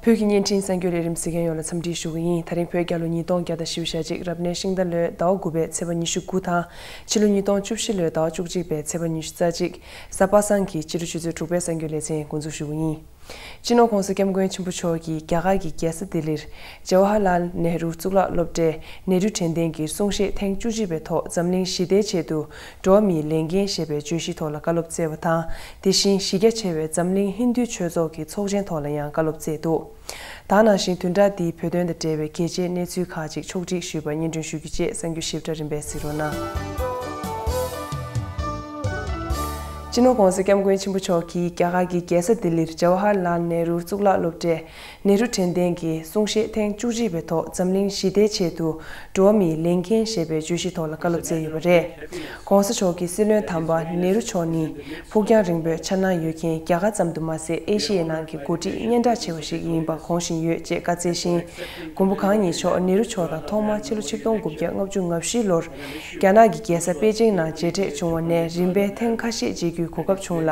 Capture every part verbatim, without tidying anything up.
བོད་ཀྱི་བརྙན་འཕྲིན་གསར་འགྱུར་ལས་རིམ་གཟིགས་མཁན་ཡོངས་ལ་འཚམས་འདྲི་ཞུ་གི་ཡིན། ད་རིང་བོད་རྒྱལ་ལོ་ཉིས་སྟོང་བརྒྱ་དང་བཞི་བཅུ་ཞེ་གཅིག་རབ་གནས་ཤིང་རྟ་ལོའི་ཟླ་བ་དགུ་པའི་ཚེས་པ་ཉི་ཤུ་དགུ་དང་། ཕྱི་ལོ་ཉིས་སྟོང་བཅུ་བཞི་ལོའི་ཟླ་བ་བཅུ་གཅིག་པའི་ཚེས་པ་ཉི་ཤུ་རྩ་གཅིག་གཟའ་པ་སངས་ཀྱི་ཕྱི་དྲོ་ཆུ་ཚོད་དྲུག་པའི་གསར་འགྱུར་ལེ་ཚན་འགོ་འཛུགས་ཞུ་གི་ཡིན། སྤྱི་ནོར་༸གོང་ས་༸སྐྱབས་མགོན་ཆེན་པོ་མཆོག་གིས་རྒྱ་གར་གྱི་རྒྱལ་ས་ལྡི་ལིར་ཇ་ཝ་ཧར་ལཱལ་ནེ་རུ་གཙུག་ལག་སློབ་གྲྭའི་ནེ་རུ་དྲན་རྟེན་གྱི་གསུང་བཤད་ཐེངས་བཅུ་གཅིག་པའི་ཐོག་འཛམ་གླིང་ཞི་བདེའི་ཆེད་དུ་འགྲོ་བ་མིའི་ལས་འགན་ཞེས་པའི་བརྗོད་གཞིའི་ཐོག་ལ་བཀའ་སློབ་སྩལ་བ་དང་། དེ་བཞིན་གཞི་རྒྱ་ཆེ་བའི་འཛམ་གླིང་ཧིན་རྡུའི་ཆོས་ཚོགས་ཀྱི་ཚོགས་ཆེན་ཐོག་ལ་ཡང་བཀའ་སློབ་སྩལ་འདུག་ད་ག་ནང་བཞིན་བདུན་ཕྲག་འདིའི་བོད་དོན་དང་འབྲེལ་བའི་གལ་ཆེའི་གནས་ཚུལ་ཁག་ཅིག་ཕྱོགས་སྒྲིག་ཞུས་པ་སྙན་སྒྲོན་ཞུ་རྒྱུ་བཅས། གསར་འགྱུར་ཞིབ་ཕྲ་རིམ་པས་གཟིགས་རོགས་གནང་། སྤྱི་ནོར་༸གོང་ས་༸སྐྱབས་མགོན་ཆེན་པོ་མཆོག་གིས་རྒྱ་གར་གྱི་རྒྱལ་ས་ལྡི་ལིར་ཇ་ཝ་ཧར་ལཱལ་ནེ་རུ་གཙུག་ལག་སློབ་གྲྭའི་ནེ་རུ་དྲན་རྟེན་གྱི་གསུང་བཤད་ཐེངས་བཅུ་གཅིག་པའི་ཐོག་འཛམ་གླིང་ཞི་བདེའི་ཆེད་དུ་འགྲོ་བ་མིའི་ལས་འགན་ཞེས་པའི་བརྗོད་གཞིའི་ཐོག་ལ་བཀའ་སློབ་སྩལ་ཡོད་པ་རེད། ༸གོང་ས་མཆོག་གི་སྲིད་བློན་དམ་པ་ནེ་རུ་མཆོག་ནི་ཕུགས་རྒྱང་རིང་པོའི་འཆར་སྣང་ཡོད་མཁན་རྒྱ་གར་ཙམ་དུ་མ་ཟད། ཨེ་ཤི་ཡའི་ནང་གི་འགོ་ཁྲིད་སྙན་གྲགས་ཆེ་བ་ཞིག་ཡིན་པ་དགོངས་བཞིན་ཡོད་ཅེས་བཀའ་སྩལ་ཞིང་། མགོན་པོ་གང་ཉིད་མཆོག་ནེ་རུ་མཆོག་དང་ཐོག་མར་ཕྱི་ལོ་ཆིག་སྟོང་དགུ་བརྒྱ་ལྔ་བཅུ་ང་བཞི་ལོར་རྒྱ་ནག་གི་རྒྱལ་ས་པེ་ཅིང་ནང་མཇལ་འཕྲད་བྱུང་བ་ནས། རིམ་པས་ཐེངས་ཁ་ཤས་མཇལ་རྒྱུའི་གོ་སྐབས་བྱུང་ལ།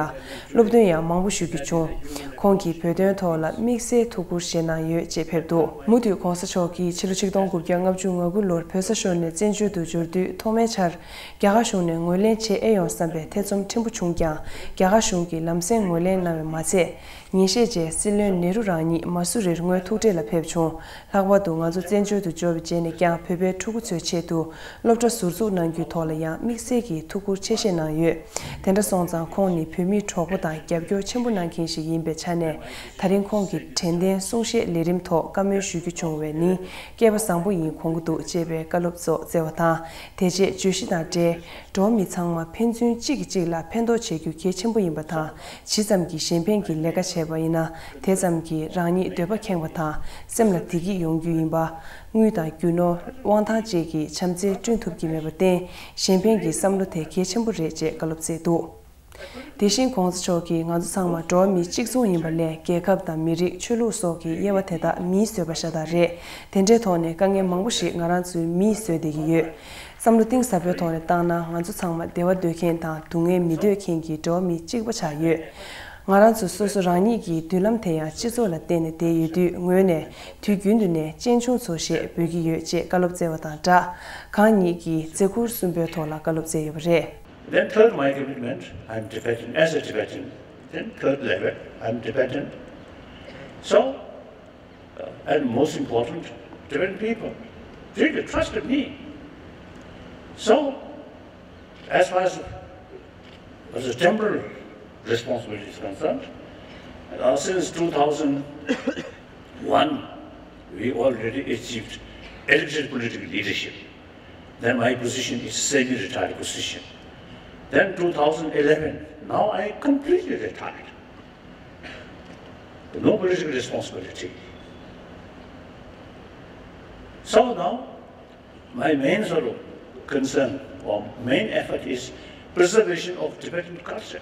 སློབ་སྟོན་ཡང་མང་པོ་ཞུ་རྒྱུ་བྱུང་། ཁོང་གིས་བོད་དོན་ཐོག་ལ་དམིགས་བསལ་ཐུགས་ཁུར་བཞེས་གནང་ཡོད་ཅེས་ཕེབས་འདུག་མུ་མཐུད་༸གོང་ས་མཆོག་གིས་ཕྱི་ལོ་ཆིག་སྟོང་དགུ་བརྒྱ་ལྔ་བཅུ་ང་དགུ་ལོར་བོད་ས་ཤོར་ནས་བཙན་བྱོལ་དུ་འབྱོར་དུས། ཐོག་མའི་ཆར་རྒྱ་གར་གཞུང་ནས་ངོས་ལེན་བྱེད་ཨེ་ཡོང་བསམ་པའི་ཐེ་ཚོམ་ཕྲན་བུ་བྱུང་ཀྱང་། རྒྱ་གར་གཞུང་གིས་ལམ་སེང་ངོས་ལེན་གནང་བས་མ་ཚད། ཉིན་ཤས་རྗེས་སྲིད་བློན་ནེ་རུ་རང་ཉིད་མ་སུ་རིར་ངོས་ཐུག་འཕྲད་ལ་ཕེབས་བྱུང་། ལྷག་པར་དུ་ང་ཚོ་བཙན་བྱོལ་དུ་འབྱོར་བའི་རྗེས་ནས་ཀྱང་བོད་པའི་ཕྲུ་གུ་ཚོའི་ཆེད་དུ་སློབ་གྲྭ་ཟུར་འཛུགས་གནང་རྒྱུའི་ཐོག་ལ་ཡང་དམིགས་བསལ་གྱིས་ཐུགས་ཁུར་ཆེ་བཞེས་གནང་ཡོད། དེ་འདྲ་སོང་ཙང་ཁོང་ནི་བོད་མིའི་གྲོགས་པོ་དང་རྒྱབ་སྐྱོར་ཆེན་པོ་གནང་མཁན་ཞིག་ཡིན་པའི་ཆ་ནས། ད་རིང་ཁོང་གི་དྲན་རྟེན་གསུང་བཤད་ལས་རིམ་ཐོག་བཀའ་མོལ་ཞུ་རྒྱུ་བྱུང་བས་ནི་སྐལ་པ་བཟང་པོ་ཡིན་དགོངས་ཀྱི་འདུག་ཅེས་པའི་བཀའ་སློབ་སོགས་སྩལ་བ་དང་། དེ་རྗེས་བརྗོད་གཞི་དང་འབྲེལ། འགྲོ་བ་མི་ཚང་མ་ཕན་ཚུན་གཅིག་གིས་གཅིག་ལ་ཕན་ཐོགས་བྱེད་རྒྱུ་གལ་ཆེན་པོ་ཡིན་པ་དང་། ཇི་ཙམ་གྱིས་གཞན་ཕན་གྱི་ལས་ཀ་བྱས་པ་ཡིན་ན། དེ་ཙམ་གྱིས་རང་ཉིད་འདོད་པ་ཁེངས་པ་དང་། སེམས་ལ་བདེ་སྐྱིད་ཡོང་རྒྱུ་ཡིན་པ། དངུལ་དང་རྒྱུ་ནོར་དབང་ཐང་བཅས་ཀྱིས་བྱམས་བརྩེ་བསྐྲུན་ཐུབ་ཀྱི་མེད་པར་བརྟེན། གཞན་ཕན་གྱི་བསམ་བློ་དེ་གལ་ཆེན་པོ་རེད་ཅེས་བཀའ་སློབ་སྩལ་འདུག་དེ་བཞིན་༸གོང་ས་མཆོག་གིས་ང་ཚོ་ཚང་མ་འགྲོ་བ་མི་གཅིག་མཚུངས་ཡིན་པ་ལས། རྒྱལ་ཁབ་དང་མི་རིགས། ཆོས་ལུགས་སོགས་ཀྱི་དབྱེ་བ་དེ་དག་མིས་བཟོས་པ་ཤ་སྟག་རེད། དེ་འདྲའི་ཐོག་ནས་དཀའ་ངལ་མང་པོ་ཞིག་ང་རང་ཚོའི་མིས་བཟོས་བསྡད་ཀྱི་ཡོད། བསམ་བློ་གཏིང་ཟབ་པོའི་ཐོག་ནས་བཏང་ན། ང་ཚོ་ཚང་མ་བདེ་བ་འདོད་མཁན་དང་སྡུག་བསྔལ་མི་འདོད་མཁན་གྱི་འགྲོ་བ་མི་གཅིག་པ་ཆགས་ཡོད། ང་རང་ཚོ་སོ་སོ་རང་ཉིད་ཀྱི་མདུན་ལམ་དེ་ཡང་སྤྱི་ཚོགས་ལ་བརྟེན་ནས་བསྡད་ཡོད་དུས། ངོས་ནས་དུས་རྒྱུན་དུ་ནས་གཅེན་གཅུང་ཚོ་ཞེས་འབོད་ཀྱི་ཡོད་ཅེས་བཀའ་སློབ་སྩལ་བ་དང་སྦྲགས། གང་ཉིད་ཀྱིས་བརྩི་བཀུར་གསུམ་པོའི་ཐོག་ལ་བཀའ་སློབ་སྩལ་ཡོད་པ་རེད། Then third, my commitment, I'm Tibetan. As a Tibetan, then third level, I'm Tibetan. So, uh, and most important, Tibetan people really trusted me. So, as far as, as a temporal responsibility is concerned, uh, since two thousand one, we already achieved elected political leadership. Then my position is semi-retired position. Then two thousand eleven, now I completely retired. No political responsibility. So now, my main sort of concern or main effort is preservation of Tibetan culture.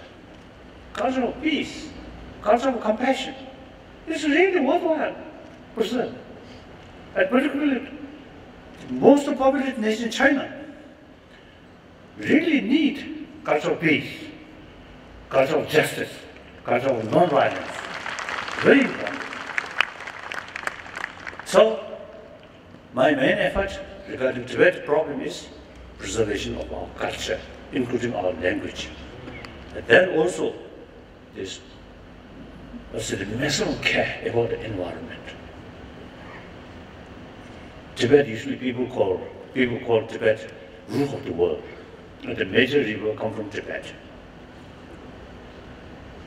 Culture of peace, culture of compassion. It's really worthwhile preserve. And particularly, most populated nation, China, really need culture of peace, culture of justice, culture of non-violence. Very important. So, my main effort regarding Tibet problem is preservation of our culture, including our language. And then also, this, I said, the maximum care about the environment. Tibet, usually people call, people call Tibet roof of the world. And the major river come from Tibet.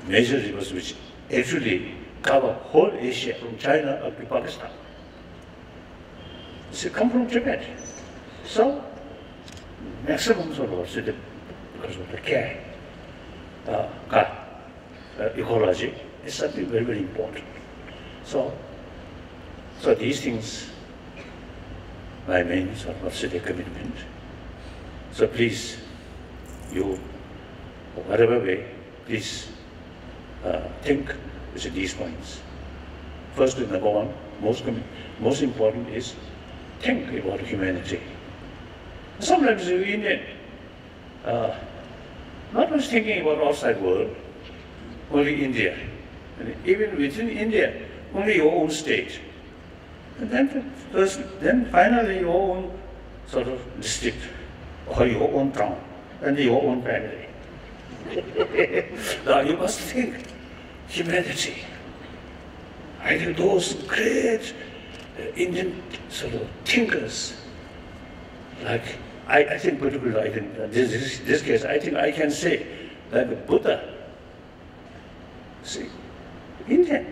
Major rivers which actually cover whole Asia from China up to Pakistan. They come from Tibet. So, maximum sort of, so the, because of the care, uh, uh, ecology is something very, very important. So, so these things, my main sort of city commitment. So please, you, whatever way, please, uh, think with these points. First, number one, most com-, most important is think about humanity. Sometimes we Indian, uh, not much thinking about outside world, only India. And even within India, Only your own state. And then, first, then finally your own sort of district or your own town and your own family. Now you must think humanity. I think those great uh, Indian sort of thinkers, like I, I think particularly I think uh, this, this this case I think I can say like Buddha. See, Indian.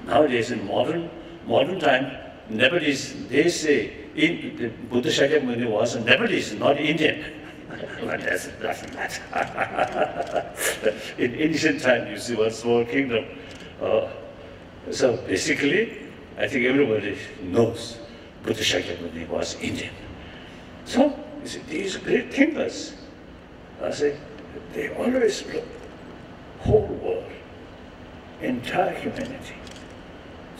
Nowadays, in modern modern time, Nepalese, they say in, the Buddha Shakyamuni was a Nepalese, not Indian. But that doesn't matter. In ancient time, you see, one small kingdom. Uh, so basically, I think everybody knows Buddha Shakyamuni was Indian. So, you see, these great thinkers, I say, they always look whole world, entire humanity.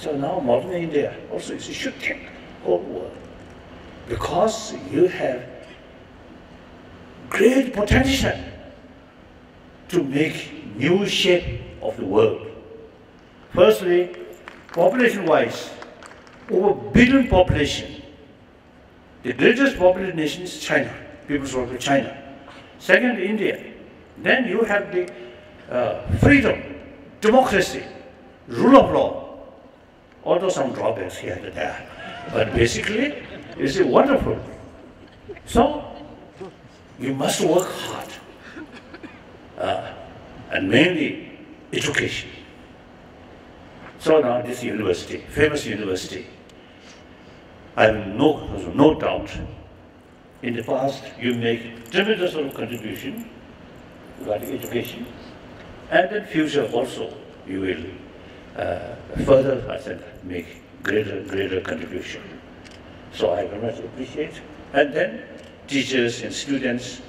So now modern India also is, should think whole world because you have great potential to make new shape of the world. Firstly, population wise, over billion population, the greatest populated nation is China, People's Republic of China. Second, India. Then you have the uh, freedom, democracy, rule of law. Although some drawbacks here and there, but basically, it's wonderful. So, you must work hard, uh, and mainly education. So now this university, famous university, I have no, no doubt. In the past, you make tremendous sort of contribution regarding education, and in future also you will uh, further, I think, make greater, greater contribution. So I very much appreciate. And then teachers and students,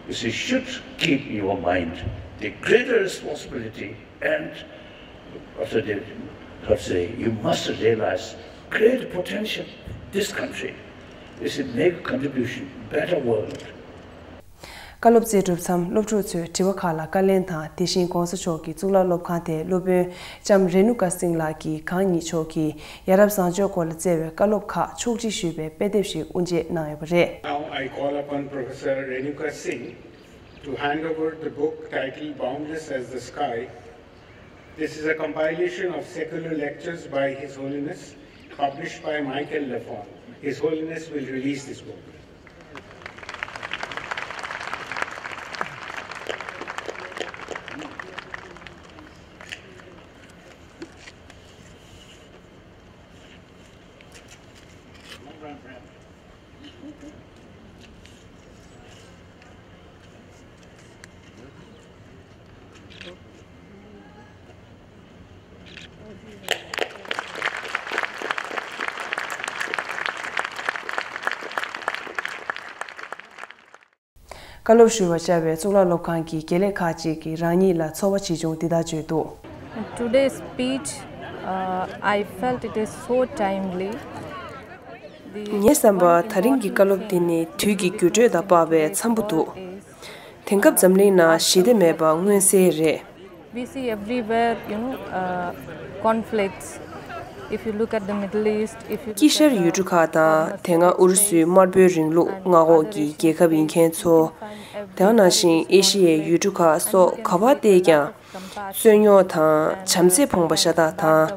you see, should keep in your mind the greater responsibility and also they have say, you must realize great potential this country is to make contribution, better world. བཀའ་སློབ་སྩལ་གྲུབ་མཚམས་སློབ་ཕྲུག་ཚོས་དྲི་བ་ཁག་ལ་བཀའ་ལན་དང་དེ་བཞིན་༸གོང་ས་མཆོག་གིས་གཙུག་ལག་སློབ་ཁང་དེའི་སློབ་དཔོན་ལྕམ་རེ་ནུ་ཀ་སིང་ལགས་ཀྱིས་གང་ཉིད་མཆོག་གིས་ཡ་རབས་བཟང་སྤྱོད་སྐོར་ལ་སྩལ་བའི་བཀའ་སློབ་ཁག་ཕྱོགས་སྒྲིག་ཞུས་པའི་དཔེ་དེབ་ཞིག་དབུ་འབྱེད་གནང་ཡོད་པ་རེད། Now I call upon Professor Renuka Singh to hand over the book titled Boundless as the Sky. This is a compilation of secular lectures by His Holiness, published by Michael Lafon. His Holiness will release this book. བཀའ་སློབ་ཞུ་བར་བཅར་བའི་གཙུག་ལག་སློབ་ཁང་གི་དགེ་ལས་ཁག་ཅིག་གིས་རང་ཉིད་ལ་ཚོར་བ་ཇི་བྱུང་འདི་ལྟར་བརྗོད་འདུག Today's speech, uh, I felt it is so timely. ངའི་བསམ་པར་ད་རིང་གི་བཀའ་སློབ་འདི་ནི་དུས་ཀྱི་འགྱུར་འགྲོས་དང་དཔག་པའི་འཚམ་པོ་འདུག་དེང་སྐབས་འཛམ་གླིང་ནང་ཞི་བདེ་མེད་པ་མངོན་གསལ་རེད། We see everywhere, you know, uh, conflicts. If you look at the Middle East, if you དཀྱིལ་ཤར་ཡུལ་གྲུ་ཁག་དང་དེ་སྔ་ཨུ་རུ་སུའི་དམར་པོའི་རིང་ལུགས་མངའ་འོག་གི་རྒྱལ་ཁབ་ཡིན་མཁན་ཚོ། དེ་ནང་བཞིན་ཨེ་ཤི་ཡའི་ཡུལ་གྲུ་ཁག་སོགས་ག་པར་བལྟས་ཀྱང་། རྩོད་རྙོག་དང་བྱམས་བརྩེ་ཕོངས་པ་ཤ་སྟག་དང་།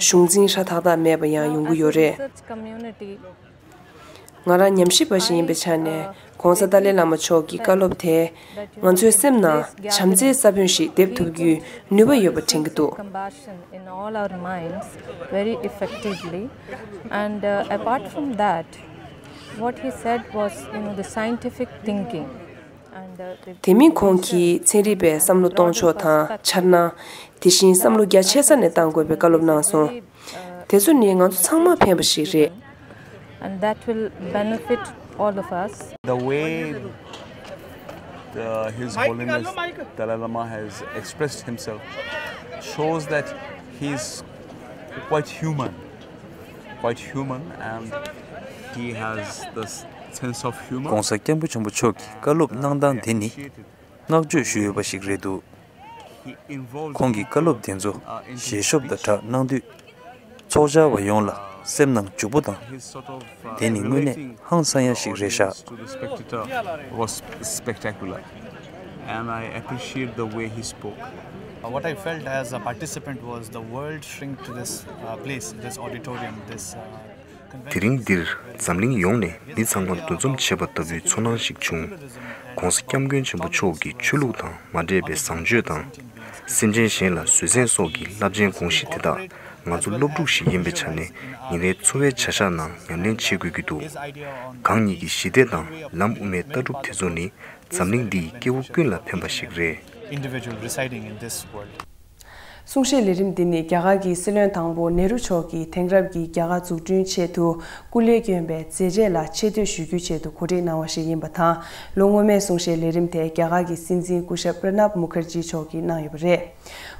གཞུང་འཛིན་ཧྲ་ཐག་ཐག་མེད་པ་ཡང་ཡོང་གི་ཡོད་རེད། ང་རང་ཉམས་ཞིབ་པ་ཞིག་ཡིན་པའི་ཆ་ནས་༸གོང་ས་ཏཱ་ལའི་བླ་མ་མཆོག་གི་བཀའ་སློབ་དེས་ང་ཚོའི་སེམས་ནང་བྱམས་བརྩེའི་ས་བོན་ཞིག་འདེབས་ཐུབ་རྒྱུའི་ནུས་པ་ཡོད་པ་དྲན་གྱི་འདུག Compassion in all our minds very effectively. And uh, apart from that, what he said was, you know, the scientific thinking. And uh, the དེ་མིན་ཁོང་གིས་ཚན་རིག་པའི་བསམ་བློ་གཏོང་ཕྱོགས་དང་འཆར་སྣང་། དེ་བཞིན་བསམ་བློ་རྒྱ་ཆེ་ས་ནས་བཏང་དགོས་པའི་བཀའ་སློབ་གནང་སོང་། དེ་ཚོ་ནི་ང་ཚོ་ཚང་མར་ཕན་པ་ཞིག་རེད། And that will benefit all of us. The way the, His Holiness Dalai Lama has expressed himself shows that he's quite human, quite human, and he has this sense of humor. ༸གོང་ས་སྐྱབས་མགོན་ཆེན་པོ་མཆོག་གི་བཀའ་སློབ་གནང་སྟངས་དེ་ནི་བསྔགས་བརྗོད་ཞུ་འོས་པ་ཞིག་རེད་འདུག་ཁོང་གི་བཀའ་སློབ་དེ་ཚོ་ཞལ་ཤོབ་དང་སྦྲགས་གནང་དུས། ཚོགས་བཅར་བ་ཡོངས་ལ་སེམས་ནང་འཇུག་པོ་དང་། དེ་ནི་དངོས་གནས་ཧང་སང་ཡ་ཞིག་རེད་ཤག was spectacular, and I appreciate the way he spoke. What I felt as a participant was the world shrink to this uh, place, this auditorium, this uh, དེ་རིང་འདིར་འཛམ་གླིང་ཡོངས་ནས་མི་ཚང་མ་འདུ་འཛོམས་བྱེད་པ་ལྟ་བུའི་ཚོར་སྣང་ཞིག་བྱུང་། ༸གོང་ས་༸སྐྱབས་མགོན་ཆེན་པོ་མཆོག་གི་ཆོས་ལུགས་དང་མ་འདྲེས་པའི་བཟང་སྤྱོད་དང་། སེམས་ཅན་གཞན་ལ་བཟོད་བསྲན་སོགས་ཀྱི་རླབས་ཆེན་དགོངས་གཞི་དེ་དག་ང་ཚོ་སློབ་ཕྲུག་ཞིག་ཡིན་པའི་ཆ་ནས་ཉིན་རེའི་འཚོ་བའི་བྱ་གཞག་ནང་ཉམས་ལེན་བྱེད་དགོས་ཀྱི་འདུག་གང་ཉིད་ཀྱི་ཞི་བདེ་དང་ལམ་དབུ་མའི་ལྟ་གྲུབ་དེ་ཚོ་ནི་འཛམ་གླིང་འདི་ཡི་སྐྱེ་བོ་ཀུན་ལ་ཕན་པ་ཞིག་རེད། Individual residing in this world. གསུང་བཤད་ལས་རིམ་འདི་ནི་རྒྱ་གར་གྱི་སྲིད་བློན་དང་པོ་ནེ་རུ་མཆོག་གིས་དེང་རབས་ཀྱི་རྒྱ་གར་འཛུགས་སྐྲུན་ཆེད་དུ་སྐུ་ལས་བསྐྱོན་པའི་མཛད་རྗེས་ལ་ཆེ་བསྟོད་ཞུ་རྒྱུའི་ཆེད་དུ་གོ་སྒྲིག་གནང་བ་ཞིག་ཡིན་པ་དང་། ལོ་སྔོན་མའི་གསུང་བཤད་ལས་རིམ་དེ་རྒྱ་གར་གྱི་སྲིད་འཛིན་སྐུ་ཞབས་པྲ་ནབ་མུ་ཁར་ཇི་མཆོག་གིས་གནང་ཡོད་པ་རེད།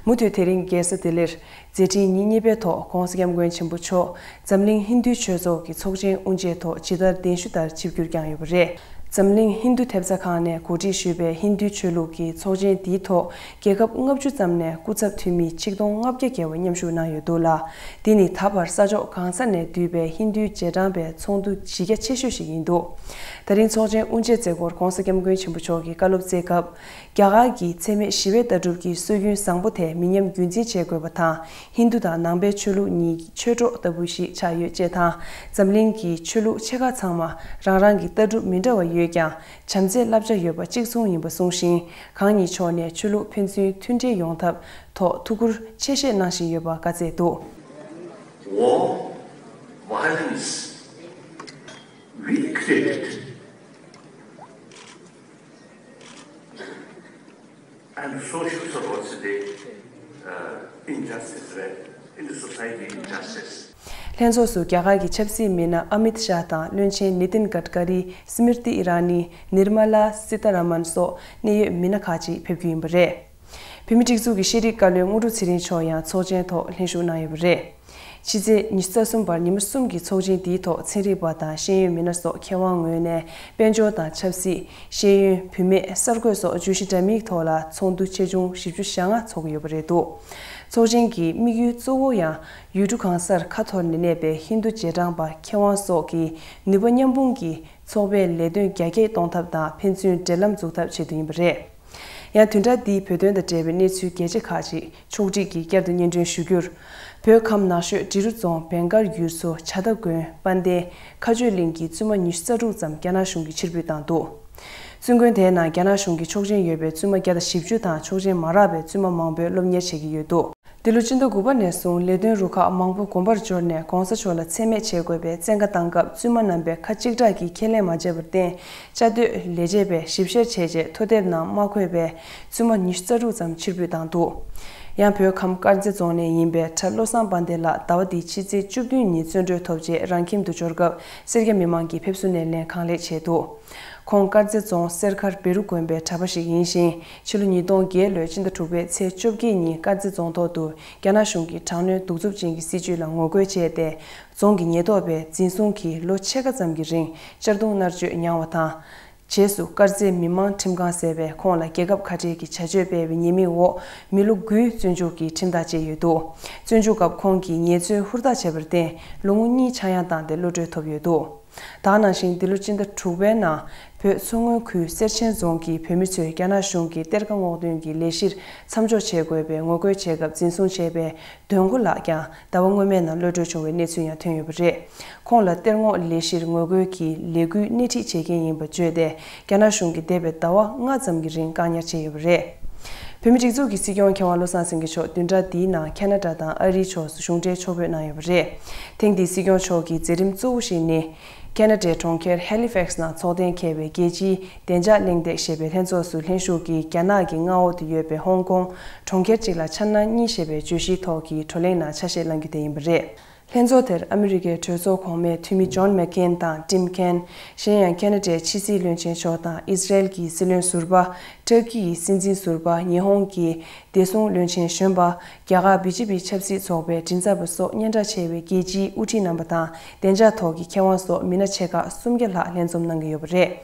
མུ་མཐུད་དེ་རིང་རྒྱལ་ས་ལྡི་ལིར་མཛད་འཕྲིན་ཉིན་གཉིས་པའི་ཐོག་༸གོང་ས་༸སྐྱབས་མགོན་ཆེན་པོ་མཆོག་འཛམ་གླིང་ཧིན་རྡུའི་ཆོས་ཚོགས་ཀྱི་ཚོགས་ཆེན་དབུ་འབྱེད་ཐོག་ཇི་ལྟར་གདན་ཞུ་ལྟར་ཆིབས་བསྒྱུར་བསྐྱངས་ཡོད་པ་རེད། འཛམ་གླིང་ཧིན་རྡུ་ཐེབས་རྩ་ཁང་ནས་གོ་སྒྲིག་ཞུས་པའི་ཧིན་རྡུའི་ཆོས་ལུགས་ཀྱི་ཚོགས་ཆེན་འདིའི་ཐོག་རྒྱལ་ཁབ་ལྔ་བཅུ་ཙམ་ནས་སྐུ་ཚབ་འཐུས་མི་ཆིག་སྟོང་ལྔ་བརྒྱ་བརྒལ་བ་མཉམ་ཞུགས་གནང་ཡོད་འདུག་ལ། འདི་ནི་ད་བར་ས་ཕྱོགས་གང་ས་ནས་འདུས་པའི་ཧིན་རྡུའི་རྗེས་འབྲང་པའི་ཚོགས་འདུ་གཞི་རྒྱ་ཆེ་ཤོས་ཤིག་ཡིན་འདུག་དེ་རིང་ཚོགས་ཆེན་དབུ་འབྱེད་མཛད་སྒོར་༸གོང་ས་༸སྐྱབས་མགོན་ཆེན་པོ་མཆོག་གིས་བཀའ་སློབ་སྩལ་སྐབས། རྒྱ་གར་གྱི་འཚེ་མེད་ཞི་བའི་ལྟ་གྲུབ་ཀྱི་སྲོལ་རྒྱུན་བཟང་པོ་དེ་མི་ཉམས་རྒྱུན་འཛིན་བྱེད་དགོས་པ་དང་། ཧིན་རྡུ་དང་ནང་པའི་ཆོས་ལུགས་གཉིས་ཆོས་གྲོགས་ལྟ་བུ་ཞིག་ཆགས་ཡོད་ཅེས་དང་། འཛམ་གླིང་གི་ཆོས་ལུགས་ཆེ་ཁག་ཚང་མ་རང་རང་གི་ལྟ་གྲུབ་མི་འདྲ་བ་ཡོད་ཀྱང་། བྱམས་བརྩེའི་བསླབ་བྱ་ཡོད་པ་གཅིག་མཚུངས་ཡིན་པ་གསུངས་ཤིང་། གང་ཉིད་མཆོག་ནས་ཆོས་ལུགས་ཕན་ཚུན་མཐུན་འབྲེལ་ཡོང་ཐབས་ཐོག་ཐུགས་ཁུར་ཆེ་བཞེས་གནང་བཞིན་ཡོད་པ་བཀའ་སྩལ་འདུག War, violence, we created. And social suppose the uh, injustice, right? In the society, injustice. ལྷན་ཚོགས་སུ་རྒྱ་གར་གྱི་ཆབ་སྲིད་མི་སྣ་ཨ་མིད་ཤཱ་དང་བློན་ཆེན་ནི་ཏིན་གྷད་ཀ་རི། སི་མི་རི་ཏི་ཨི་ར་ནི། ནིར་མ་ལ་སི་ཏཱ་ར་མན་སོགས་གནད་ཡོད་མི་སྣ་ཁག་ཅིག་ཕེབས་རྒྱུ་ཡིན་པ་རེད། བོད་མིའི་སྒྲིག་འཛུགས་ཀྱི་ཤེས་རིག་བཀའ་བློན་དངོས་གྲུབ་ཚེ་རིང་མཆོག་ཡང་ཚོགས་ཆེན་ཐོག་ལྷན་ཞུགས་གནང་ཡོད་པ་རེད། ཕྱི་ཚེས་ཉི་ཤུ་རྩ་གསུམ་བར་ཉི་མ་གསུམ་གྱི་ཚོགས་ཆེན་འདིའི་ཐོག་ཚན་རིག་པ་དང་ཤེས་ཡོན་མི་སྣ་སོགས་མཁས་དབང་ངོས་ནས་དཔལ་འབྱོར་དང་ཆབ་སྲིད། ཤེས་ཡོན། བུད་མེད། གསར་འགོད་སོགས་བརྗོད་གཞི་འདྲ་མིན་ཐོག་ལ་ཚོགས་འདུ་ཆེ་ཆུང་བཞི་བཅུ་ཞེ་ལྔ་འཚོགས་ཀྱི་ཡོད་པ་རེད་འདུག་ཚོགས་ཆེན་གྱི་དམིགས་ཡུལ་གཙོ་བོ་ཡང་ཡུལ་གྲུ་གང་སར་ཁ་འཐོར་ནས་གནས་པའི་ཧིན་རྡུ་རྗེས་འབྲང་པ་མཁས་དབང་སོགས་ཀྱི་ནུས་པ་མཉམ་སྤུངས་ཀྱིས་ཚོགས་པའི་ལས་དོན་རྒྱ་སྐྱེད་གཏོང་ཐབས་དང་ཕན་ཚུན་འབྲེལ་ལམ་འཛུགས་ཐབས་ཆེད་དུ་ཡིན་པ་རེད། ཡང་བདུན་ཕྲག་འདིའི་བོད་དོན་དང་འབྲེལ་བའི་གནས་ཚུལ་གལ་ཆེ་ཁག་ཅིག་ཕྱོགས་སྒྲིག་གིས་བསྐྱར་དུ་སྙན་སྒྲོན་ཞུ་རྒྱུར། བོད་ཁམས་ནགས་ཤོད་འབྲི་རུ་རྫོང་བན་དཀར་ཡུལ་ཚོ་བྱ་ཐབ་དགོན་དཔལ་ལྡན་མཁའ་སྤྱོད་གླིང་གི་བཙུན་མ་ཉི་ཤུ་རྩ་དྲུག་ཙམ་རྒྱ་ནག་གཞུང་གིས་ཕྱིར་འབུད་བཏང་འདུག་བཙུན་དགོན་དེའི་ནང་རྒྱ་ནག་གཞུང་གིས་ཆོག་མཆན་ཡོད་པའི་བཙུན་མ་བརྒྱ་དང་བཞི་བཅུ་དང་ཆོག་མཆན་མ་རག་པའི་བཙུན་མ་མང་པོས་སློབ་གཉེར་བྱེད་ཀྱི་ཡོད་འདུག་འདི་ལོ་སྤྱི་ཟླ་དགུ་པ་ནས་བཟུང་ལས་དོན་རུ་ཁག་མང་པོ་དགོན་པར་འབྱོར་ནས་༸གོང་ས་མཆོག་ལ་མཚན་སྨད་བྱེད་དགོས་པའི་བཙན་བཀའ་བཏང་སྐབས་བཙུན་མ་རྣམ་པས་ཁ་གཅིག་གྲགས་ཀྱིས་ཁས་ལེན་མ་བྱས་པར་བརྟེན། བཅའ་སྡོད་ལས་བྱེད་པས་ཞིབ་བཤེར་བྱས་རྗེས་ཐོ་དེབ་ནང་མ་འཁོད་པའི་བཙུན་མ་ཉི་ཤུ་རྩ་དྲུག་ཙམ་ཕྱིར་འབུད་བཏང་འདུག་ཡང་བོད་ཁམས་དཀར་མཛེས་རྫོང་ནས་ཡིན་པའི་གྲྭ་བློ་བཟང་དཔལ་ལྡན་ལགས་ཟླ་བ་འདིའི་ཕྱི་ཚེས་བཅུ་བདུན་ཉིན་བཙོན་གྲོལ་ཐོབ་རྗེས་རང་ཁྱིམ་དུ་འབྱོར་སྐབས་སེར་སྐྱ་མི་མང་གིས་ཕེབས་བསུ་སྣེ་ལེན་གང་ལེགས་བྱས་འདུག་ཁོང་དཀར་མཛེས་རྫོང་སེར་མཁར་བེ་རུ་དགོན་པའི་གྲྭ་པ་ཞིག་ཡིན་ཞིང་། ཕྱི་ལོ་ཉིས་སྟོང་བརྒྱད་ལོའི་སྤྱི་ཟླ་དྲུག་པའི་ཚེས་བཅོ་བརྒྱད་ཉིན་དཀར་མཛེས་རྫོང་ཐོག་ཏུ་རྒྱ་ནག་གཞུང་གི་དྲག་གནོན་གདུག་རྩུབ་ཅན་གྱི་སྲིད་བྱུས་ལ་ངོ་རྒོལ་བྱས་ཏེ། རྫོང་གི་ཉེན་རྟོག་པས་འཛིན་བཟུང་གིས་ལོ་ཕྱེད་ཀ་ཙམ་གྱི་རིང་གཅར་རྡུང་མནར་གཅོད་མྱངས་པ་དང་། རྗེས་སུ་དཀར་མཛེས་མི་དམངས་ཁྲིམས་ཁང་ཟེར་བས་ཁོང་ལ་རྒྱལ་ཁབ་ཁ་བྲལ་གྱི་བྱ་སྤྱོད་སྤེལ་བའི་ཉེས་དམིགས་འོག་མི་ལོ་དགུའི་བཙོན་འཇུག་གི་ཁྲིམས་ཐག་བཅད་ཡོད་འདུག་བཙོན་འཇུག་སྐབས་ཁོང་གིས་ཉེས་རྩོད་ཧུར་ཐག་བྱས་པར་བརྟེན་ལོ་ངོ་གཉིས་ཆག་ཡང་བཏང་སྟེ་གློད་གྲོལ་ཐོབ་ཡོད་འདུག་ད་ག་ནང་བཞིན་འདི་ལོ་སྤྱི་ཟླ་དྲུག་པའི་ནང་བོད་མཚོ་སྔོན་ཁུལ་གསེར་ཆེན་རྫོང་གི་བོད་མི་ཚོས་རྒྱ་ནག་གཞུང་གི་གཏེར་ཁ་སྔོག་འདོན་གྱི་ལས་གཞིར་མཚམས་འཇོག་བྱེད་དགོས་པའི་ངོ་རྒོལ་བྱེད་སྐབས་འཛིན་བཟུང་བྱས་པའི་དོན་གོ་ལགས་ཀྱང་ཟླ་བ་སྔོན་མའི་ནང་གློད་གྲོལ་བྱུང་བའི་གནས་ཚུལ་ཡང་ཐོན་ཡོད་པ་རེད། ཁོང་ལ་གཏེར་སྔོག་ལས་གཞིར་ངོ་རྒོལ་གྱི་ལས་འགུལ་སྣེ་ཁྲིད་བྱེད་མཁན་ཡིན་པ་བརྗོད་དེ་རྒྱ་ནག་གཞུང་གིས་འདས་པའི་ཟླ་བ་ལྔ་ཙམ་གྱི་རིང་བཀག་ཉར་བྱས་ཡོད་པ་རེད། བོད་མིའི་སྒྲིག་འཛུགས་ཀྱི་སྲིད་སྐྱོང་མཁས་དབང་བློ་བཟང་སེང་གེ་མཆོག་བདུན་ཕྲག་འདིའི་ནང་ཁ་ན་ཌ་དང་ཨ་རིའི་ཕྱོགས་སུ་གཞུང་འབྲེལ་ཕྱོགས་བསྐྱོད་གནང་ཡོད་པ་རེད། ཐེངས་འདིའི་སྲིད་སྐྱོང་མཆོག་གི་མཛད་རིམ་གཙོ་བོ་ཞིག་ནི། ཁ་ན་ཌའི་གྲོང་ཁྱེར་ཧེ་ལི་ཕེག་སི་ནང་འཚོགས་གཏན་འཁེལ་བའི་རྒྱལ་སྤྱིའི་བདེ་འཇགས་གླེང་སྟེགས་ཞེས་པའི་ལྷན་ཚོགས་སུ་ལྷན་ཞུགས་ཀྱིས་རྒྱ་ནག་གི་མངའ་འོག་ཏུ་ཡོད་པའི་ཧོང་ཀོང་གྲོང་ཁྱེར་གཅིག་ལ་འཆར་སྣང་གཉིས་ཞེས་པའི་བརྗོད་གཞིའི་ཐོག་གི་བགྲོ་གླེང་ནང་ཆ་ཤས་བླང་རྒྱུ་དེ་ཡིན་པ་རེད། ལྷན་ཚོགས་དེར་ཨ་མི་རི་ཀའི་གྲོས་ཚོགས་གོང་མའི་འཐུས་མི་ཇོན་མེག་ཀེན་དང་ཊིམ་ཀེན། གཞན་ཡང་ཁ་ན་ཌའི་ཕྱི་སྲིད་བློན་ཆེན་མཆོག་དང་ཨི་སི་རེལ་གྱི་སྲིད་བློན་ཟུར་པ། ཏུར་ཀི་ཡི་སྲིད་འཛིན་ཟུར་པ། ཉི་ཧོང་གི་བདེ་སྲུང་བློན་ཆེན་གཞོན་པ། རྒྱ་གར་བི་ཇེ་པི་ཆབ་སྲིད་ཚོགས་པའི་མགྲིན་ཚབ་པ་སོགས་སྙན་གྲགས་ཆེ་བའི་རྒྱལ་སྤྱིའི་དབུ་ཁྲིད་རྣམ་པ་དང་བདེ་འཇགས་ཐོག་གི་མཁས་དབང་སོགས་མི་སྣ་ཆེ་ཁག་སུམ་བརྒྱ་ལྷག་ལྷན་འཛོམས་གནང་གི་ཡོད་པ་རེད།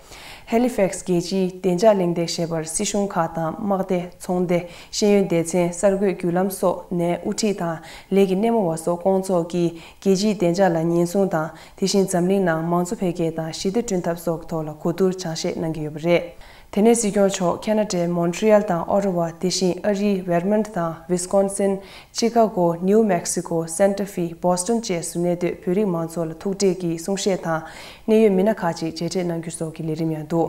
Halifax་རྒྱལ་སྤྱིའི་བདེ་འཇགས་གླེང་སྟེགས་ཞེས་པར་སྲིད་གཞུང་ཁག་དང་དམག་སྡེ། ཚོང་སྡེ། ཤེས་ཡོན་སྡེ་ཚན། གསར་འགོད་བརྒྱུད་ལམ་སོགས་ནས་དབུ་ཁྲིད་དང་ལས་ཀྱི་སྣེ་མོ་བ་སོགས་སྐོང་ཚོགས་ཀྱིས་རྒྱལ་སྤྱིའི་བདེ་འཇགས་ལ་ཉེན་སྲུང་དང་། དེ་བཞིན་འཛམ་གླིང་ནང་མང་གཙོ་འཕེལ་རྒྱས་དང་ཞི་བདེ་བསྐྲུན་ཐབས་སོགས་ཀྱི་ཐོག་ལ་གོ་བསྡུར་སྦྱང་བཤད་གནང་གི་ཡོད་པ་རེད། དེ་ནས་སྲིད་སྐྱོང་མཆོག་ཁེ་ན་ཌའི་མོན་ཊི་རི་ཡལ་དང་ཨོ་ཊ་ཝ། དེ་བཞིན་ཨ་རིའི་ཝེར་མོན་ཊི་དང་ཝིས་ཀོན་སིན། ཅི་ཀ་གོ། ནིའུ་མེག་སི་ཀོ། སན་ཊ་ཧྥེ། བོ་སི་ཊོན་བཅས་སུ་གནས་སྡོད་བོད་རིགས་མང་ཚོགས་ལ་ཐུག་འཕྲད་ཀྱིས་གསུང་བཤད་དང་གནད་ཡོད་མི་སྣ་ཁག་ཅིག་མཇལ་འཕྲད་གནང་རྒྱུ་སོགས་ཀྱི་ལས་རིམ་ཡང་འདུག་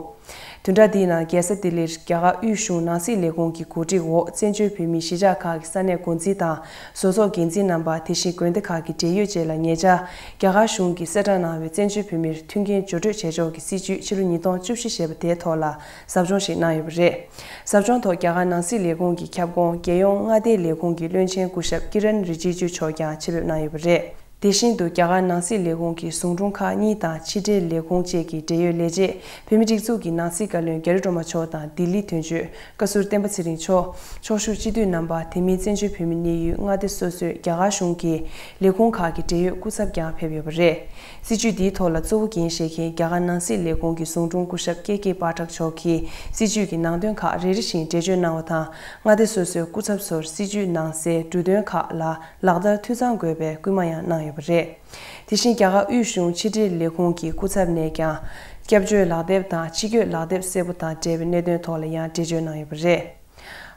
བདུན་ཕྲག་འདིའི་ནང་རྒྱལ་ས་ལྡི་ལིར་རྒྱ་གར་དབུས་གཞུང་ནང་སྲིད་ལས་ཁུངས་ཀྱི་གོ་སྒྲིག་འོག་བཙན་བྱོལ་བོད་མིའི་གཞིས་ཆགས་ཁག་གི་ས་གནས་འགོ་འཛིན་དང་བཟོ་ཚོགས་འགན་འཛིན་རྣམ་པ། དེ་བཞིན་དགོན་སྡེ་ཁག་གི་འབྲེལ་ཡོད་བཅས་ལ་ཉེ་ཆར་རྒྱ་གར་གཞུང་གིས་གསལ་བསྒྲགས་གནང་བའི་བཙན་བྱོལ་བོད་མིར་མཐུན་རྐྱེན་སྦྱོར་སྤྲོད་བྱེད་ཕྱོགས་ཀྱི་སྲིད་ཇུས་ཕྱི་ལོ་ཉིས་སྟོང་བཅུ་བཞི་ཞེས་པ་དེའི་ཐོག་ལ་ཟབ་སྦྱོང་ཞིག་གནང་ཡོད་པ་རེད། ཟབ་སྦྱོང་ཐོག་རྒྱ་གར་ནང་སྲིད་ལས་ཁུངས་ཀྱི་ཁྱབ་ཁོངས་རྒྱལ་ཡོངས་མངའ་སྡེའི་ལས་ཁུངས་ཀྱི་བློན་ཆེན་སྐུ་ཞབས་ཀི་རན་རི་ཇི་ཇུ་མཆོག་ཀྱང་ཆེད་ཕེབས་གནང་ཡོད་པ་རེད། དེ་བཞིན་དུ་རྒྱ་གར་ནང་སྲིད་ལས་ཁུངས་ཀྱི་ཟུང་དྲུང་ཁག་གཉིས་དང་ཕྱི་འབྲེལ་ལས་ཁུངས་བཅས་ཀྱི་འབྲེལ་ཡོད་ལས་བྱེད། བོད་མིའི་སྒྲིག་འཛུགས་ཀྱི་ནང་སྲིད་བཀའ་བློན་རྒྱ་རི་སྒྲོལ་མ་མཆོག་དང་ལྡི་ལི་དོན་གཅོད་བཀའ་ཟུར་བསྟན་པ་ཚེ་རིང་མཆོག་ཕྱོགས་བཞུགས་སྤྱི་འཐུས་རྣམ་པ། དེ་མིན་བཙན་བྱོལ་བོད་མིའི་གནས་ཡུལ་མངའ་སྡེ་སོ་སོའི་རྒྱ་གར་གཞུང་གི་ལས་ཁུངས་ཁག་གི་འབྲེལ་ཡོད་སྐུ་ཚབ་ཀྱང་ཕེབས་ཡོད་པ་རེད། སྲིད་ཇུས་འདིའི་ཐོག་ལ་གཙོ་བོ་འགན་བཞེས་མཁན་རྒྱ་གར་ནང་སྲིད་ལས་ཁུངས་ཀྱི་ཟུང་དྲུང་སྐུ་ཞབས་ཀེ་ཀེ་པཱ་ཊག་མཆོག་གིས་སྲིད་ཇུས་ཀྱི་ནང་དོན་ཁག་རེ་རེ་བཞིན་འགྲེལ་བརྗོད་གནང་བ་དང་། མངའ་སྡེ་སོ་སོའི་སྐུ་ཚབ་ཚོར་སྲིད་ཇུས་ནང་གསལ་འབྲུ་དོན་ཁག་ལ་ལག་བསྟར་འཐུས་ཚང་དགོས་པའི་སྐུལ་མ་ཡང་གནང་ཡོད་པ་རེད། དེ་བཞིན་རྒྱ་གར་དབུས་གཞུང་ཕྱི་འབྲེལ་ལས་ཁུངས་ཀྱི་སྐུ་ཚབ་ནས་ཀྱང་སྐྱབས་བཅོལ་ལག་དེབ་དང་ཕྱི་སྐྱོད་ལག་དེབ་གསལ་པོ་དང་འབྲེལ་བའི་གནད་དོན་ཐོག་ལ་ཡང་འགྲེལ་བརྗོད་གནང་ཡོད་པ་རེད།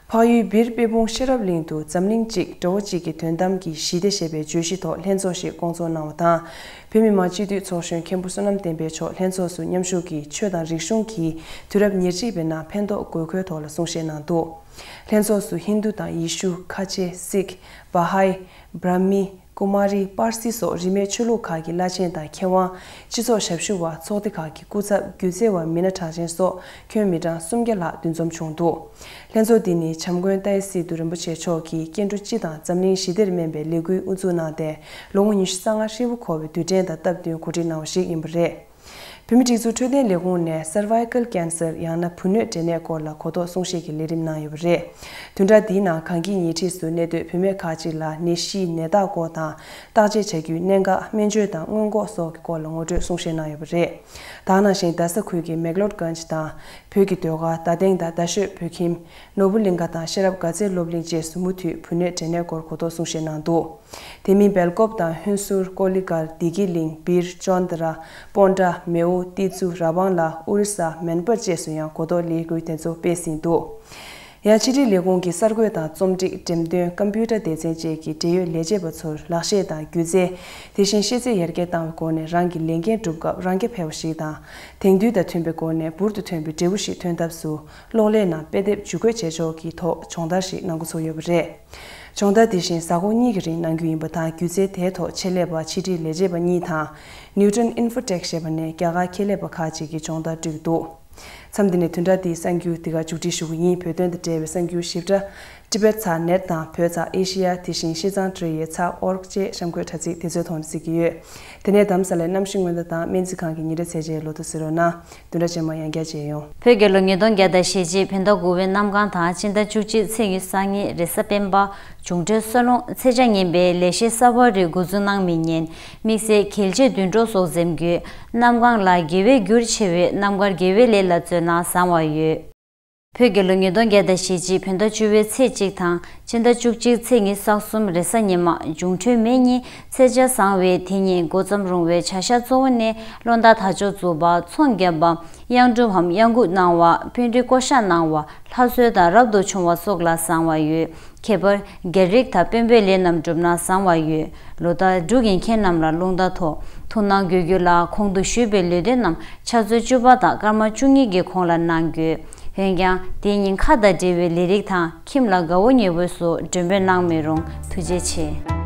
འཕགས་ཡུལ་སྦིར་དཔལ་སྤུངས་ཤེས་རབ་གླིང་དུ་འཛམ་གླིང་གཅིག་འགྲོ་བ་གཅིག་གི་དོན་དམ་གྱི་ཞི་བདེ་ཞེས་པའི་བརྗོད་གཞི་ཐོག་ལྷན་ཚོགས་ཤིག་སྐོང་ཚོགས་གནང་བ་དང་། བོད་མི་མང་སྤྱི་འཐུས་ཚོགས་གཞོན་མཁན་པོ་བསོད་ནམས་བསྟན་འཕེལ་མཆོག་ལྷན་ཚོགས་སུ་མཉམ་ཞུགས་ཀྱིས་ཆོས་དང་རིག་གཞུང་གིས་དུས་རབས་ཉེར་གཅིག་པའི་ནང་ཕན་ཐོགས་དགོས་མཁོའི་ཐོག་ལ་གསུང་བཤད་གནང་འདུག་ལྷན་ཚོགས་སུ་ཧིན་རྡུ་དང་ཡེ་ཤུ། ཁ་ཆེ། སིག་བྷ་ཧའི། བྷྲ་མི། ཀུ་མ་རི། པར་སི་སོགས་རིས་མེད་ཆོས་ལུགས་ཁག་གི་བླ་ཆེན་དང་མཁས་དབང་། སྤྱི་ཚོགས་ཞབས་ཞུ་བ། ཚོགས་སྡེ་ཁག་གི་སྐུ་ཚབ། སྒྱུ་རྩལ་བ། མི་སྣ་གྲགས་ཅན་སོགས་ཁྱོན་མི་གྲངས་སུམ་བརྒྱ་ལྷག་འདུ་འཛོམས་བྱུང་འདུག་ལྷན་ཚོགས་འདི་ནི་བྱམས་མགོན་ཏཱའི་སི་ཏུ་རིན་པོ་ཆེ་མཆོག་གིས་སྐྱེ་འགྲོ་སྤྱི་དང་འཛམ་གླིང་ཞི་བདེར་སྨན་པའི་ལས་འགུལ་དབུ་འཛུགས་གནང་སྟེ་ལོ་ངོ་ཉི་ཤུ་རྩ་ལྔ་ཧྲིལ་པོ་འཁོར་བའི་དུས་དྲན་དང་སྟབས་བསྟུན་གོ་སྒྲིག་གནང་བ་ཞིག་ཡིན་པ་རེད། བོད་མིའི་སྒྲིག་འཛུགས་འཕྲོད་བསྟེན་ལས་ཁུངས་ནས་སར་ཝའི་ཀལ་ཀེན་སར་ཡང་ན་བུ་སྣོད་འབྲས་ནད་སྐོར་ལ་གོ་རྟོགས་གསུང་བཤད་ཀྱི་ལས་རིམ་གནང་ཡོད་པ་རེད། བདུན་ཕྲག་འདིའི་ནང་གངས་སྐྱིད་ཉེ་འཁྲིས་སུ་གནས་སྡོད་བུད་མེད་ཁག་ཅིག་ལ་ནད་གཞིའི་ནད་རྟགས་སྐོར་དང་། བརྟག་དཔྱད་བྱ་རྒྱུའི་གནད་འགག་སྨན་བཅོས་དང་སྔོན་འགོག་སོགས་ཀྱི་སྐོར་ལ་ངོ་སྤྲོད་གསུང་བཤད་གནང་ཡོད་པ་རེད། ད་ག་ནང་བཞིན་རྡ་ས་ཁུལ་གྱི་མེག་ལོར་གྷན་ཇི་དང་། བོད་ཀྱི་ཟློས་གར་རྡ་སྟེང་དང་རྡ་ཤོད་བོད་ཁྱིམ། ནོར་བུ་གླིང་ག་དང་ཤེས་རབ་དགའ་ཚལ་སློབ་གླིང་བཅས་སུ་མུ་མཐུད་བུ་སྣོད་འབྲས་ནད་སྐོར་གོ་རྟོགས་གསུང་བཤད་གནང་འདུག་དེ་མིན་སྦེལ་ཀོབ་དང་ཧུན་སུར། ཀོ་ལི་གྷལ། བདེ་སྐྱིད་གླིང་། སྦིར། ཅོན་ཏ་ར། པོན་ཏྲ། མེའོ། ཏི་ཙུ། ར་བང་ལ། ཨོ་རི་ས། མན་པར་བཅས་སུ་ཡང་གོ་རྟོགས་ལས་འགུལ་དེ་ཚོ་སྤེལ་ཟིན་འདུག་ཡང་ཕྱི་དྲིལ་ལས་ཁུངས་ཀྱི་གསར་འགོད་དང་རྩོམ་སྒྲིག་འགྲེམས་སྟོན་ཀམ་པུ་ཊར་སྡེ་ཚན་བཅས་ཀྱི་འབྲེལ་ཡོད་ལས་བྱེད་པ་ཚོར་ལག་ཤེས་དང་སྒྱུ་རྩལ། དེ་བཞིན་ཤེས་ཚད་ཡར་རྒྱས་བཏང་བའི་སྒོ་ནས་རང་གི་ལས་འགན་སྒྲུབ་སྐབས་རང་རྐྱ་འཕེར་བ་ཞིག་དང་། དེང་དུས་དང་མཐུན་པའི་སྒོ་ནས་འབུར་དུ་ཐོན་པའི་འབྲས་བུ་ཞིག་ཐོན་ཐབས་སུ། གློག་ཀླད་ནང་དཔེ་དེབ་ཇུས་འགོད་བྱེད་ཕྱོགས་ཀྱི་ཐོག་སྦྱོང་བརྡར་ཞིག་གནང་འགོ་ཚུགས་ཡོད་པ་རེད། སྦྱོང་བརྡར་དེ་བཞིན་གཟའ་འཁོར་གཉིས་ཀྱི་རིང་གནང་རྒྱུ་ཡིན་པ་དང་། སྒྱུ་རྩལ་དེའི་ཐོག་ཆེད་ལས་པ་ཕྱི་དྲིལ་ལས་བྱེད་པ་གཉིས་དང་། Newton Infotech ཞེས་པ་ནས་རྒྱ་གར་ཁེ་ལས་པ་ཁག་ཅིག་གིས་སྦྱོང་བརྡར་སྤྲོད་ཀྱི་འདུག་མཚམས་འདི་ནས་བདུན་ཕྲག་འདིའི་གསར་འགྱུར་འདི་ག་མཇུག་སྒྲིལ་ཞུ་གི་ཡིན། བོད་དོན་དང་འབྲེལ་བའི་གསར་འགྱུར་ཞིབ་ཕྲ། Tibet ཚ་ནེཊ་དང་བོད་ཚ་ཨེ་ཤི་ཡ། དེ་བཞིན་ཤིས་ཙང་ཀྲི་ཡེ་ཚ་ཨོར་ཀ་བཅས་གཤམ་འཁོད་དྲ་ཚིགས་དེ་ཚོའི་ཐོག་ནས་གཟིགས་ཀྱི་ཡོད། དེ་ནས་གདམ་གསེས་ལ་གནམ་གཤིས་སྔོན་བརྡ་དང་སྨན་རྩིས་ཁང་གི་ཉིན་རེ་ཚད་འཇལ་ལོ་ཐོ་གཟིགས་རོགས་གནང་། བདུན་ཕྲག་རྗེས་མ་ཡང་བསྐྱར་མཇལ་ཡོང་། བོད་རྒྱལ་ལོ་ཉིས་སྟོང་བརྒྱ་དང་ཞེ་གཅིག་བོད་ཟླ་དགུ་པའི་གནམ་གང་དང་སྤྱི་ཟླ་བཅུ་གཅིག་ཚེས་ཉི་ཤུ་རྩ་གཉིས་རེས་གཟའ་སྤེན་པ། འབྱུང་འཕྲོད་གསོ་རླུང་ཚེས་བཅད་ཉིན་པའི་ལས་གཞི་གསར་པ་རེ་འགོ་འཛུགས་གནང་མི་ཉིན། དམིགས་བསལ་གལ་ཆེ་བདུན་གྲོགས་སོགས་འཛེམ་རྒྱུ། གནམ་གང་ལ་དགེ་བའི་རྒྱུར་ཆེ་བའི་རྣམ་དཀར་དགེ་བའི་ལས་ལ་བརྩོན་ན་བཟང་བ་ཡོད། བོད་རྒྱལ་ལོ་ཉིས་སྟོང་བརྒྱ་དང་ཞེ་གཅིག་བོད་ཟླ་བཅུ་པའི་ཚེས་གཅིག་དང་སྤྱི་ཟླ་བཅུ་གཅིག་ཚེས་ཉི་ཤུ་རྩ་གསུམ་རེས་གཟའ་ཉི་མ། འབྱུང་འཕྲོད་མེ་གཉིས་ཚེས་བཅད་བཟང་བས་དེ་ཉིན་འགོ་རྩོམ་རུང་བའི་བྱ་གཞག་གཙོ་བོ་ནི་སློང་རྟགས་དར་ལྕོག་འཛུགས་པ། ཚོང་བརྒྱབ་པ། གཡང་སྒྲུབ་བམ་གཡང་འགུགས་གནང་བ། དཔོན་རིགས་བསྐོ་གཞག་གནང་བ། ལྷ་གསོལ་དང་རབ་ཏུ་བྱུང་བ་སོགས་ལ་བཟང་བ་ཡོད། ཁྱད་པར་རྒྱལ་རིགས་དང་དཔོན་པོའི་ལས་རྣམས་བསྒྲུབས་ན་བཟང་བ་ཡོད། ལོ་ལྟར་འབྲུག་ཡིན་མཁན་རྣམས་ལ་རླུང་རྟ་ཐོག་ཐུགས་སྣང་དགོས་རྒྱུ་ལ། གོང་དུ་ཞུས་པའི་ལས་དོན་རྣམས་ཕྱག་ཚོད་བཅུ་པ་དང་སྐར་མ་བཅུ་གཉིས་ཀྱི་གོང་ལ་གནང་དགོས། འོན་ཀྱང་དེའི་ཉིན་ཁ་དང་འབྲེལ་བའི་ལས་རིགས་དང་ཁྱིམ་ལ་དགའ་བོ་ཉེ་བོ་སོགས་མགྲོན་འབོད་གནང་མི་རུང་། ཐུགས་རྗེ་ཆེ།